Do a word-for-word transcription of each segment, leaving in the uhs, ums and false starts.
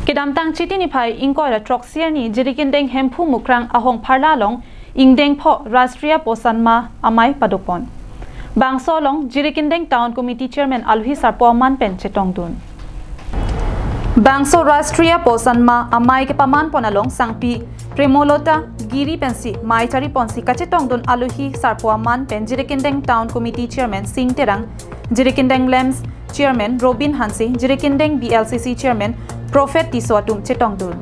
Kedamtang Chiti niphai ingkoi ra throksi arni Jirikindeng Hemphu Mukrang Ahongpharla along ingdeng pho Rashtriya Poshan Maah amei padopon. Bangso along Jirikindeng Town Committee Chairman Alohi Sarpo Aman pen chetongdun. Bangso Rashtriya Poshan Maah amei kepamanpon along sangpi Premolota Giri pensi mei chariponsi kachetongdun Alohi Sarpo Aman pen Jirikindeng Town Committee Chairman Sing Terang, Jirikindeng LAMPS Chairman Robin Hanse, Jirikindeng B L C C Chairman Prophet Tisso atum chetongdun.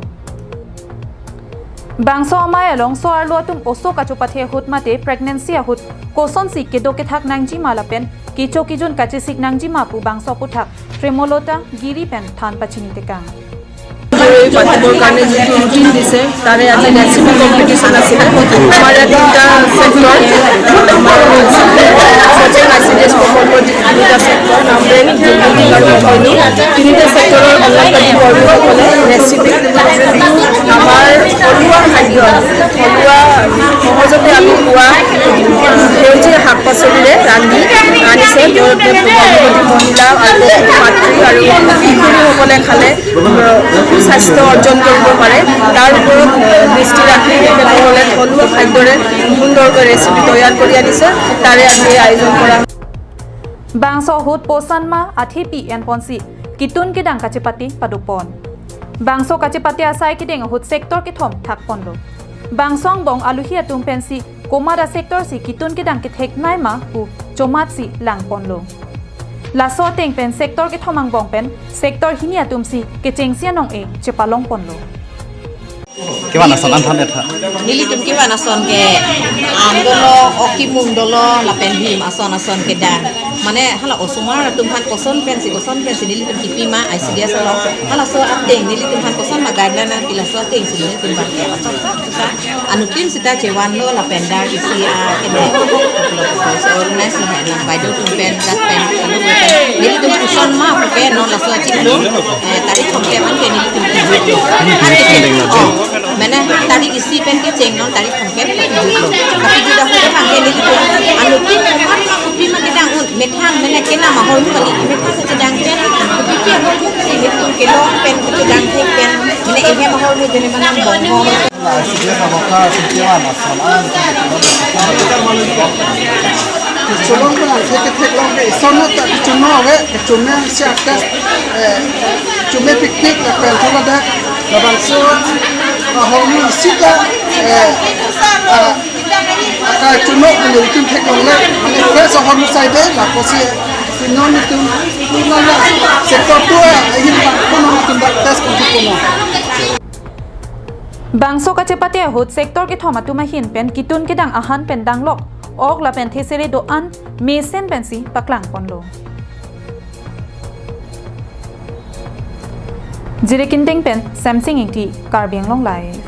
Bangso amei along so-arlo atum oso kachopathe ahut mate pregnancy ahut kosonsi kedo kethak nangjima lapen kecho kejun kachesik nangjima pu bangso aputhak Premolota Giri pen than pachini tekang. পাতিবৰ কাৰণে যিটো ৰুটিন দিছে, তাৰে আজি recipe competition আছিলে। আমাৰ ইয়াত তিনিটা ছেক্টৰ, আমাৰ সচিং আই চি ডি এছ প্ৰকল্প, তিনিটা ছেক্টৰ, নামৰেং, জুলুকি আৰু মকইনি, তিনিটা ছেক্টৰৰ অংগনবাদী কৰ্মীসকলে ৰেচিপি, আমাৰ থলুৱা খাদ্য, থলুৱা সহজতে আমি পোৱা সেউজীয়া শাক পাচলিৰে ৰান্ধি আনিছে। য'ত নেকি গৰ্ভৱতী মহিলা আৰু মাতৃ আৰু শিশুসকলে খালে সুস্বাস্থ্য অৰ্জন কৰিব পাৰে, তাৰ ওপৰত দৃষ্টি ৰাখি তেখেতসকলে থলুৱা খাদ্যৰে সুন্দৰকৈ ৰেচিপি তৈয়াৰ কৰি আনিছে। তাৰে আজি আয়োজন কৰা Bangso ahut Poshan Maah athepi enponsi ketun kedang kachepate padopon. Bangso kachepate asai kedeng ahut sector kethom thakponlo. Bangso angbong alohi atum pensi komat a-sector si ketun kedang kethek naima pu chomatsi langponlo. Laso ateng pen sector kethom angbong pen sector hini atumsi kechengsi anong-e chepalongponlo. Kevan ason an than-et tha. Nelitum kevan ason ke-an dolo, ok kimung dolo, lapen him ason ason kedang. Mane hala osomar atum aphan koson pensi, koson pensi nelitum kipima, I C D S along. Halaso ateng nelitum aphan koson ma guideline nangpi, laso atengsi nelitum abang ke ason sa sa anuttin sita chevanlo lapen dak isi a kene organize lahai nang baideo atum pen dak pen anu pen nelitum koson ma pu ke non laso achiklo, eh, tarik thomkep an ke nelitum kejutlo. An ke, oh, mane tarik isi pen kecheng non tarik thomkep kejutlo. Kejut ahut abang ke nelitum anuttin komat ma kopi ma kedang un, methang mane kena ma ahormu kali, methang kachedang pen, kopi ke ahormu kali, nelitum kelong pen kachedang thek pen, mane ehem ahormu jene mane angbong ho. Cholong ke angthek kethek long ke ison ta kechono ave, kechome si akas, eh, chome pikpik lapen tholadak labangso, ah, ahormu isi ta, eh, ah, akachono pu nelitum theklongle, mane fresh ahormu saide, lapusi non nelitum, non la sector two ahin bang kono nelitum dak test konti kono. Bangso kachepate ahut sector kethom atum ahin pen ketun kedang ahan pen danglok, ok lapen thesere do-an mesen pensi paklangponlo. Jirikindeng pen Samsing Ingti, Karbi Anglong Live.